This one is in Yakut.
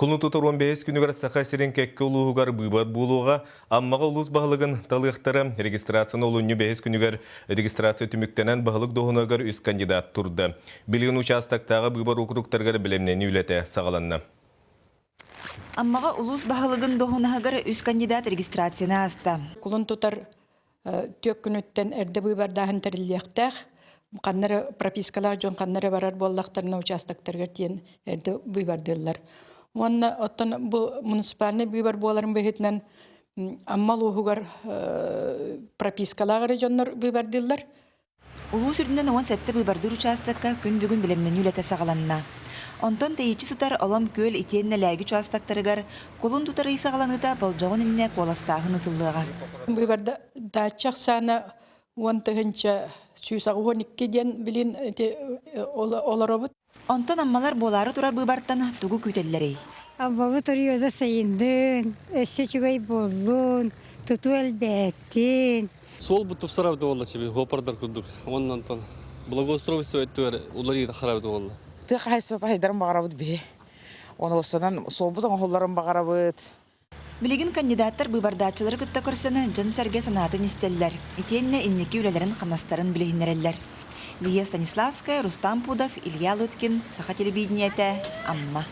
Кулун тутар 15 күнүгэр Саха сирин кэккэ улууһугар быыбар буолуоҕа. Аммаҕа улуус баһылыгын талыахтара. Регистрацияны олунньу бэһис күнүгэр регистрация түмүктэнэн баһылык дуоһунугар үс кандидат турда. Билигин учаастактааҕы быыбар уокуруктарыгар бэлэмнэнии үлэтэ саҕаланна. Аммаҕа улуус баһылыгын дуоһунаһыгар үс кандидат регистрацияны ааста. Кулун тутар түөрт күнүттэн эрдэ быыбардааһын тэриллиэхтээх. Ханна эрэ пропискалаах дьон ханна эрэ барар буоллахтарына участоктарыгар тиийэн эрдэ быыбардыыллар. Уонна оттон бу муниципальнай быыбар буоларын быһыытынан Амма улууһугар пропискалаах эрэ дьоннор быыбардыыллар. Улуус үрдүнэн 17 быыбардыыр учаастакка күн бүгүн бэлэмнэнии үлэтэ саҕаланна. Онтон тэйиччи сытар Олом Күөл итиэннэ Лээги учаастактарыгар кулун тутар ый саҕаланыыта болдьоҕун иннинэ куоластааһын ыытыллыаҕа. Быыбарда даача ахсаана 10 182 диэн билин ити олоробут. Онтон аммалар буолаары турар быыбартан тугу күүтэллэрий? Аммабыт оройуона сайыннын, өссө үчүгэй буоллун, тутуу элбээтин. Суол бу тупсарабыт буолла чиби, хопардар курдук. Оннан тон благоустройство өттүгэр уларыйда харабыт буолла. Тыа хаһайсыта хайдарын баҕарабыт биһи. Оны осанан суолбут оҥоһулларын баҕарабыт. Билигин кандидаттар быыбардааччылары кытта көрсөн дьон-сэргэ санаатын истэллэр, итиэннэ инники үлэлэрин-хамнастарын билиһиннэрэллэр. Лия Станиславская, Рустам Пудов, Илья Лыткин, Саха телевидениетэ, Амма.